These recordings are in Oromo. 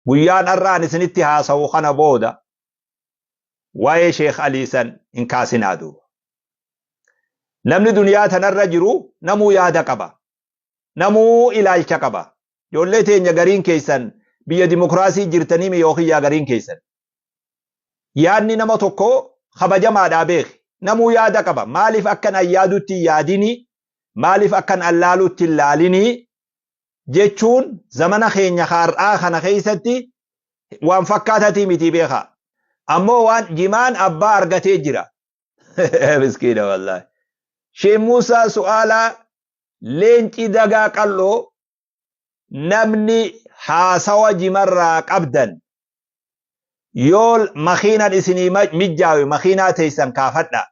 Guyyaan har'a ani isinitti haasawu kana booda waa'ee Sheekh Alii san hin kaasinaa duuba. Namni duniyaa tanarra jiru namuu yaada qaba. Namuu ilaalcha qaba. Ijoollee teenya gariin keessan biyya dimokiraasii jirtanii mi yookiin yaa gariin keessan. Yaadni nama tokkoo kabajamaadhaa beeki. Namuu yaada qaba. Maaliif akkan an yaadutti hin yaadinii? Maaliif akkan an laalutti hin laalinii? Jechuun zamana keenya ka har'aa kana keessatti waan fakkaatatii mitii beekaa. Ammoo waan jimaan abbaa argatee jira. Miskiina wallaahi. Sheekh Muusaa su'aalaa leenci dagaa qal'oo namni haasawa jimarraa qabdan yoo makiinan isinii mijjaawe makiinaa teessan kaafadha.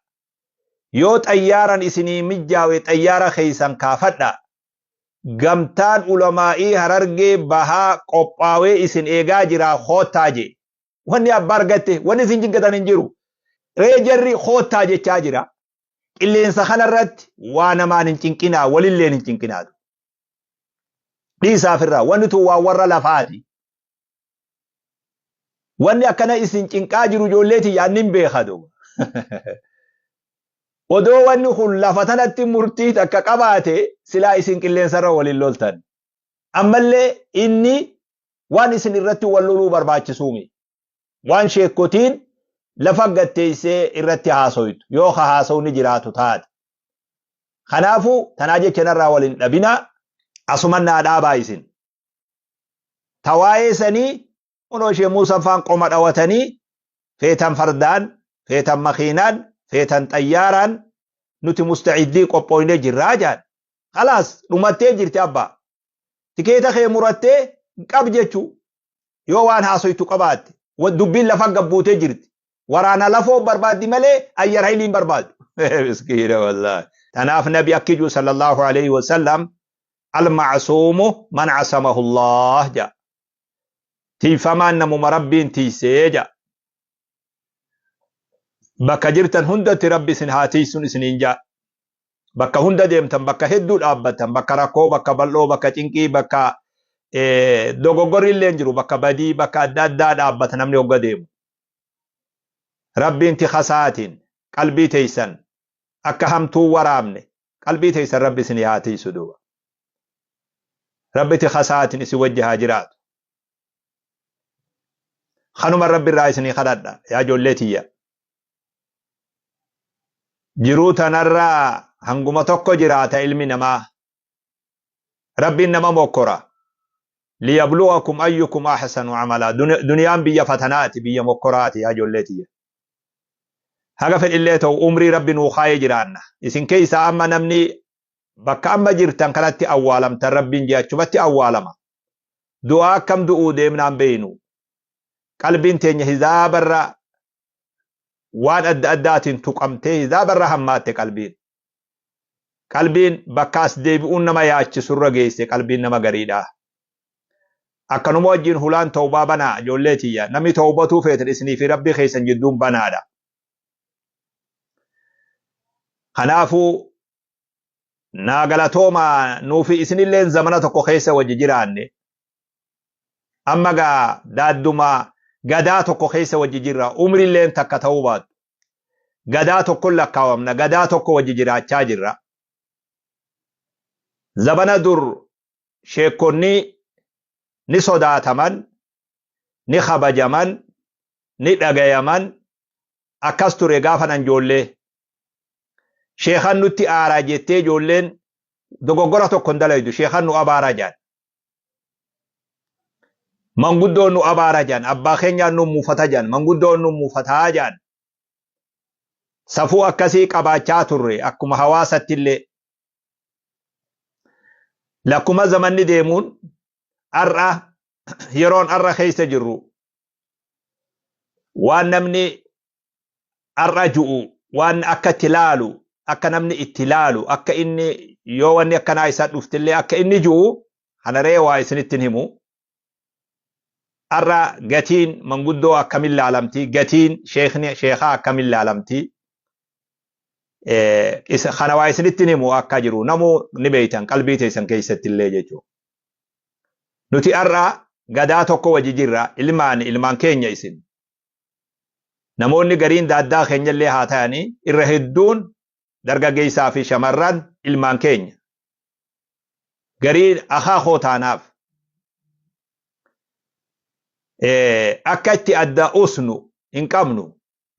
Yoo xayyaaran isinii mijjaawe xayyaara keessan kaafadha. Gamtaan ulamaa'ii Harargee Bahaa qophaawee isin eegaa jiraa koottaa jee. Wanni abbaa argatte wanni isin jiggatan hin jiru. Ree jarri koottaa jechaa jira. Qilleensa kanarratti waa namaan hin cinqinaa walilleen hin cinqinaa. Dhiisaa ofirraa wanni tun waan warra lafaati. Wanni akkana isin cinqaa jiru ijoollee tiyya anni hin beeka duuba. Odoo wanni kun lafa tanatti murtii takka qabaate silaa isin qilleensarra waliin loltan. Ammallee inni waan isin irratti wal loluu barbaachisuumi. Waan sheekkotiin lafa gatteessee irratti haasoytu yoo ka haasawni jiraatu taate. Kanaafuu tanaa jecha narraa wal hin dhabinaa asuman naa dhaabaa isin. Ta waa'ee sanii kunoo ishee Muusan faan qoma dhawatanii feetan fardaan, feetan makiinaan, feetan xayyaaraan nuti musta'iddii qophooynee jirraa jaan. Khalaas dhumattee jirti abbaa. Tikeeta kee murattee qab jechuu yoo waan haasoytu qabaatte dubbiin lafa gabbuutee jirti. Waraana lafoo barbaaddi malee ayyar hayliin barbaadu. Miskiina wallaahi. Tanaaf nabi akki jiru sallallahu alayhi wa sallam al-ma'suumu man asamahu Allah ja. Tiifamaan namuma Rabbiin tiisee ja. Bakka jirtan hundatti Rabbi isin haa tiisuun isiniin jaa. Bakka hunda deemtan, bakka hedduu dhaabbattan, bakka rakkoo, bakka bal'oo, bakka cinqii, bakka dogoggorri illee hin jiru, bakka badii, bakka adda addaa dhaabbata namni hogga deemu. Rabbiin tikasaatiin qalbii teessan akka hamtuu waraabne qalbii teessan Rabbi isinii haa tiisu duuba. Rabbi tikasaatiin isin wajji haa jiraatu. Kanuma Rabbi irraa isinii kadhadha yaa ijoollee tiyya. Jiruu tanarraa hanguma tokko jiraata ilmi namaa. Rabbiin nama mokkora. Liyabluwakum ayyukum ahsanu amala. Duniyaan biyya fatanaati, biyya mokkoraati yaa ijoollee tiyya. Haga fedhillee ta'u umrii Rabbi nuu kaayee jiraanna. Isin keessaa amma namni bakka amma jirtan kanatti awwaalamtan Rabbiin jee achumatti awwaalama. Du'aa akkam du'uu deemnaan beeynu. Qalbiin teenya hizaabarra waan adda addaatiin tuqamtee hizaabarra hammaatte qalbiin. Qalbiin bakka as deebi'uun nama yaachisurra geesse qalbiin nama gariidha. Akkanuma wajjin hulaan tawbaa banaa ijoollee tiyya. Namni tawbatuu feetan isinii fi Rabbii keessan jidduun banaadha. Kanaafuu naa galatoomaa nuufi isinilleen zamana tokko keessa wajji jiraanne. Amma gaa daadduma gadaa tokko keessa wajji jirra. Umrilleen takka ta'uu baattu. Gadaa tokkon lakkaawamna. Gadaa tokko wajji jiraachaa jirra. Zabana dur sheekkonni ni sodaataman, ni kabajaman, ni dhagayaman akkas ture gaafa nan ijoollee. Sheekan nutti aaraa jettee ijoolleen dogoggora tokko hin dalaydu. Sheekan nu abaaraa jaan. Manguddoon nu abaara jaan. Abbaa keenyaan nu muufata jaan. Manguddoon nu muufataa jaan. Safuu akkasii qabaachaa turre akkuma hawaasatti illee. Lakkuma zamanni deemuun har'a yeroon har'a keessa jirru waan namni har'a ju'u waan akka itti laalu akka namni itti laalu akka inni yoo wanni akkanaa isaa dhuftillee akka inni ju'u kana ree waa isinitti hin himu. Har'a gatiin manguddoo akkamin laalamti gatiin sheekni sheekaa akkamin laalamti kana waa isinitti hin himu akka jiru namuu ni beeytan qalbii teessan keessatti illee jechuudha. Nuti har'a Gadaa tokko wajji jirra, ilmaan ilmaan keenya isin. Namoonni gariin daaddaa keenyallee haa ta'anii, irra hedduun dargaggeessaa fi shamarran ilmaan keenya. Gariin akaakoo taanaaf. Akka itti adda usnu hin qabnu,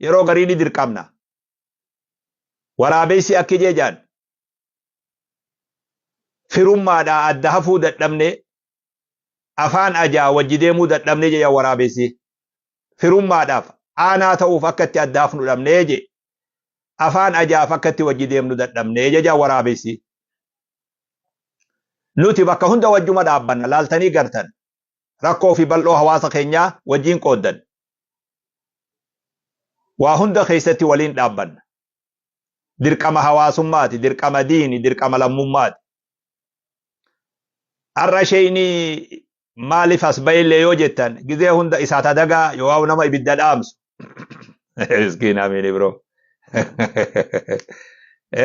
yeroo garii ni dirqamna. Waraabessi akki jeejaan firummaadhaa adda hafuu dadhabne, afaan ajaa wajji deemuu dadhabne jedha waraabessi. Firummaadhaaf aanaa ta'uuf akka itti adda hafnu dhabnee je, afaan ajaaf akka itti wajji deemnu dadhabnee jedha waraabessi. Nuti bakka hunda wajjuma dhaabbanna, laaltanii gartan. Rakkoo fi bal'oo hawaasa keenyaa wajjin qooddan. Waa hunda keessatti waliin dhaabbanna. Dirqama hawaasummaati, dirqama diini, dirqama lammummaati. Har'a sheeyni maaliif as ba'ellee yoo jettan, gizee hunda isaa tadagaa yoo nama ibidda dhaamsu. Miskiin amiin bro.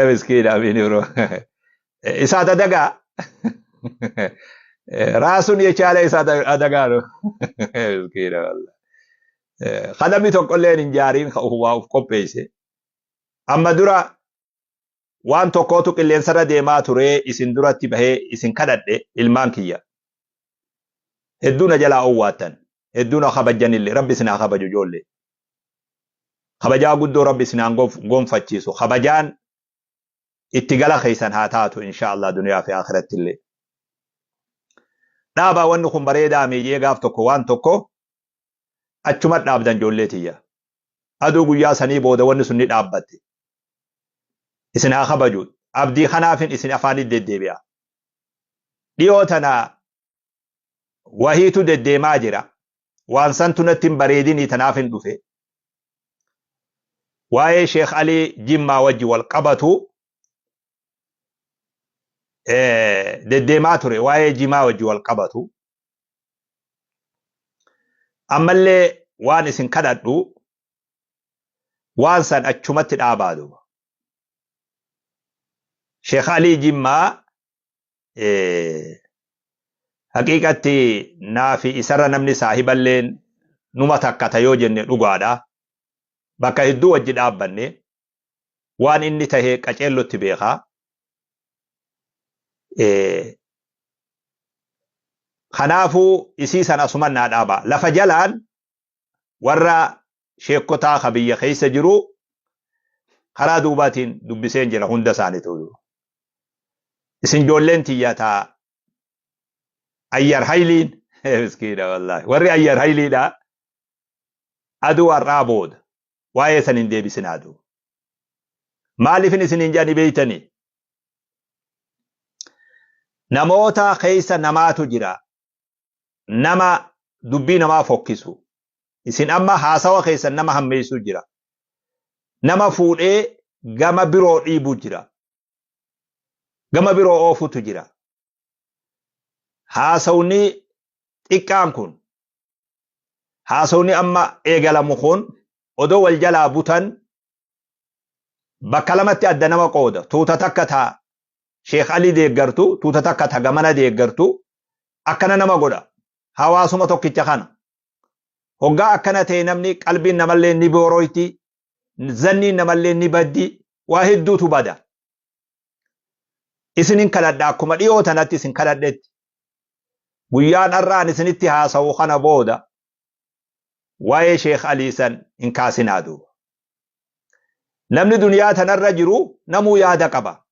Miskiin amiin bro. Isaa tadagaa. ራሱን የቻለ እሳት አደጋ ነው። Miskiina wallah. Kadamni tokkolleen hin jaariin waa uf qopheesse. Amma dura waan tokkootu qilleensarra deemaa ture, isin duratti bahee isin kadhadhe, ilmaan kiyya. Hedduu na jalaa owwaattan. Hedduu na kabajjanillee, Rabbi isin haa kabaju ijoollee. Kabajaa guddoo Rabbi isin haa gonfachiisu. Kabajaan itti gala keessan haa taatu insha Allah duniyaa fi akhiratti illee. Dhaabaa, wanni kun bareedaa miijee gaaf tokko waan tokko achuma dhaabdan, ijoollee tiyya. Aduu guyyaa sanii booda wanni sun ni dhaabbatte. Isin haa kabaju. Abdii kanaafin isin afaanii deddeebi'a. Dhiyoo tana wahiitu deddeemaa jira. Waan santu natti hin bareedinii tanaaf hin dhufe. Waa'ee Sheekh Alii Jimmaa wajji wal qabatu deddeemaa ture, waa'ee jimaa wajji wal qabatu. Ammallee waan isin kadhadhu, waan san achumatti dhaabaa duuba. Sheekh Alii Jimmaa haqiiqatti naafi isarra namni saahiballeen numa takkata yoo jenne dhugaadha. Bakka hedduu wajji dhaabbanne, waan inni tahee qaceellotti beekaa. Kanaafuu isii san asuman naa dhaaba. Lafa jalaan warra sheekotaa ka biyya keessa jiru karaa duubaatiin dubbiseen jira hunda isaaniitu. Isin ijoolleen tiyya taa ayyar hayliin, miskiina wallaahi, warri ayyar hayliidha, aduu har'aa booda waa'ee san hin deebisin aduu. Maaliifin isin hin jedhani beeytanii? Namoota keessa namaatu jira. Nama dubbii namaa fokkisu. Isin amma haasawa keessan nama hammeessu jira. Nama fuudhee gama biroo dhiibu jira. Gama biroo oofutu jira. Haasawni xiqqaan kun, haasawni amma eegalamu kun, odoo wal jalaa butan bakka lamatti adda nama qooda. Tuuta takka taa Sheekh Alii deeggartu, tuuta takka ta gamana deeggartu, akkana nama godha. Hawaasuma tokkicha kana. Hoggaa akkana ta'e namni qalbiin namallee ni booroyti, zanniin namallee ni baddi, waa hedduutu bada. Isinin kadhadha, akkuma dhiyoo tanatti isin kadhadhetti. Guyyaan har'aan isinitti haasa'u kana booda waa'ee Sheekh Alii san hin kaasinaa duuba. Namni duniyaa tanarra jiru namuu yaada qaba.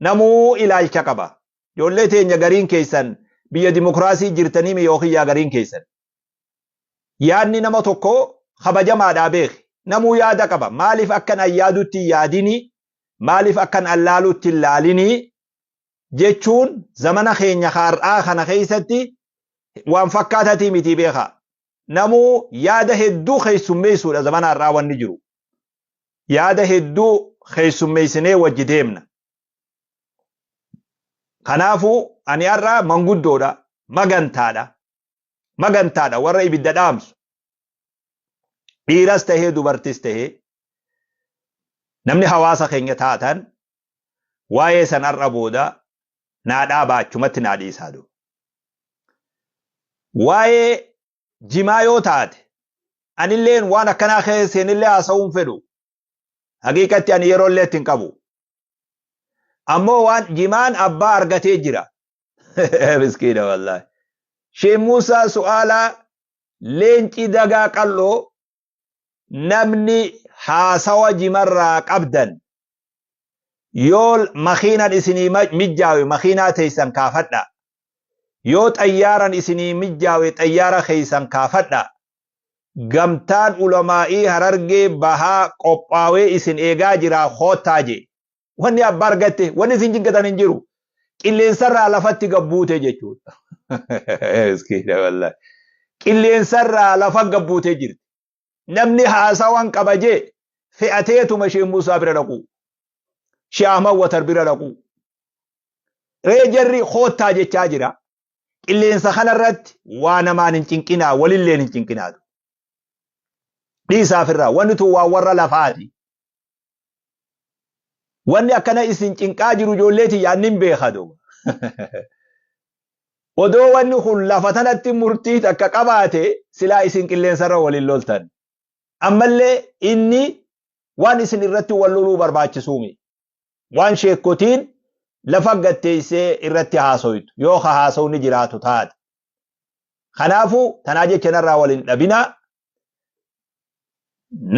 Namuu ilaalcha qaba. Ijoollee teenya, gariin keessan biyya dimokiraasii jirtanii yookiin yaa gariin keessan. Yaadni nama tokko kabajamaadhaa beeki. Namuu yaada qaba. Maaliif akkan an yaadutti hin yaadinii? Maaliif akkan an laalutti hin laalinii? Jechuun zamana keenya har'aa kana keessatti waan fakkaatatii miti, beekaa. Namuu yaada hedduu keessummeessuudha zamana har'aa wanni jiru. Yaada hedduu keessummeessinee wajji deemna. Kanaafuu ani har'a manguddoodha, magantaadha. Magantaadha warra ibidda dhaamsu. Dhiiras tahee dubartis tahee namni hawaasa keenya taatan waa'ee san har'a booda naa dhaabaa, achumatti naa dhiisaa duuba. Waa'ee jimaa yoo taate anilleen waan akkanaa keessa seenillee haasa'uu hin fedhu. Haqiiqatti ani yeroo illee itti hin qabu. Ammoo waan jimaan abbaa argatee jira. Miskiina wallaahi. Sheekh Muusaa su'aalaa leenci dagaa qal'oo namni haasawa jimarraa qabdan yoo makiinan isinii mijjaawe makiinaa teessan kaafadha. Yoo xayyaaran isinii mijjaawe xayyaara keessan kaafadha. Gamtaan ulamaa'ii Harargee Bahaa qophaawee isin eegaa jira koottaa jee. Wanni abbaa argatte wanni isin jiggatan hin jiru. Qilleensarraa lafatti gabbuute jechuudha. Miskiina wallahi. Qilleensarraa lafa gabbuutee jirti. Namni haasawan qaba jee fe'ateetuma Sheekh Muusaa bira dhaqu. Sheekh Ahmad Watar bira dhaqu. Ree jarri koottaa jechaa jira. Qilleensa kanarratti waa namaan hin cinqinaa walilleen hin cinqinaa. Dhiisaaf irraa wanni tun waan warra lafaati. Wanni akkana isin cinqaa jiru ijoollee tiyya anni hin beeka duuba. Odoo wanni kun lafa tanatti murtii takka qabaate silaa isin qilleensarra waliin loltan. Ammallee inni waan isin irratti wal loluu barbaachisuumi. Waan sheekkotiin lafa gatteessee irratti haasoytu yoo ka haasawni jiraatu taate. Kanaafuu tanaa jecha narraa wal hin dhabinaa.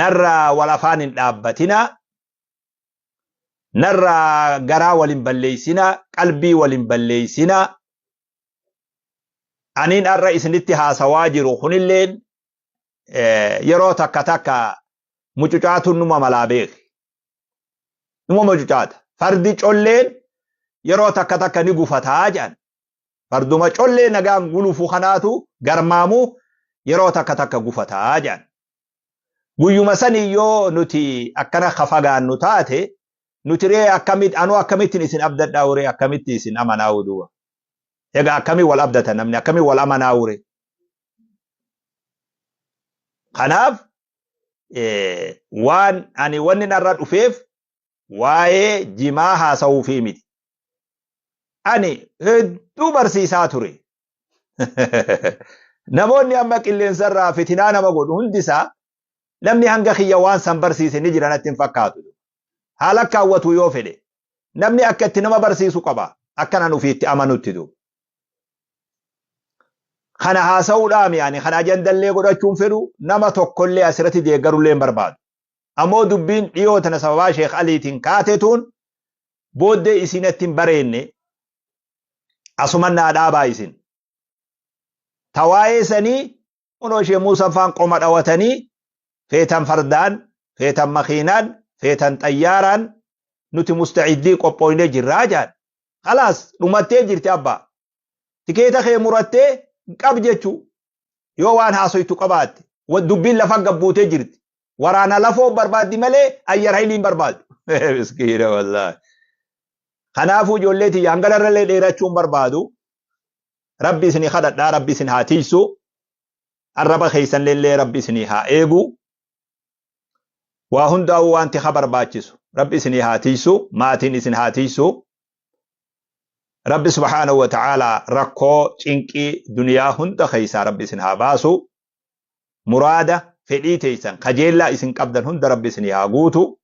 Narraa wal afaan hin dhaabbatinaa. Narraa garaa wal hin balleessinaa. Qalbii wal hin balleessinaa. Aniin har'a isinitti haasawaa jiru kunilleen yeroo takka takka mucucaatuun numa malaa beeki. Numa mucucaata. Fardi colleen yeroo takka takka ni gufataa jedhan. Farduma collee nagaan gulufu kanaatu garmaamuu yeroo takka takka gufataa jedhan. Guyyuma sanii yoo nuti akkana ka fagaannu taate nuti ree akkamit anuu akkamittiin isin abdadhaa uree akkamitti isin amanaa duuba. Egaa akkamii wal abdata namni akkamii wal amanaa uree. Kanaaf waan ani wanni narra dhufeef waa'ee jimaa haasa'uufii miti. Ani hedduu barsiisaa ture. Namoonni amma qilleensarraa fitinaa nama godhu hundisaa namni hanga kiyya waan san barsiise ni jira natti hin fakkaatu. Haala kaawwatu yoo fedhe namni akka itti nama barsiisu qaba akkanan ofiitti amanutti duuba. Kana haasa'uudhaami ani kana ajandallee godhachuun fedhu nama tokkollee asirratti deeggarullee hin barbaadu. Ammoo dubbiin dhiyoo tana sababaa Sheekh Aliitiin kaatetuun booddee isinatti hin bareenne asuman naa dhaabaa isin. Ta waa'ee sanii kunoo Sheekh Muusan faan qoma dhawatanii feetan fardaan, feetan makiinaan, feetan xayyaaraan nuti musta'iddii qophooynee jirraa jaan. Khalaas dhumattee jirti abbaa. Tikeeta kee murattee qab jechuu. Yoo waan haasoytu qabaatte. Dubbiin lafa gabbuutee jirti. Waraana lafoo barbaaddi malee ayyar hayilii hin barbaadu. Miskiina wallaahi. Kanaafuu ijoollee tiyya hanga irrallee dheerachuu hin barbaadu. Rabbi isinii kadhadhaa rabbi isin haa tiisu. Arraba keessanillee rabbi isinii haa eegu. Waa hundaa'uu wanti ha barbaachisu rabbi isinii haa tiisu. Maatiin isin haa tiisu. Rabbi subhaanahu wa ta'aalaa rakkoo cinqii duniyaa hunda keessaa rabbi isin haa baasu. Muraada fedhii teessan kajeellaa isin qabdan hunda rabbi isinii haa guutu.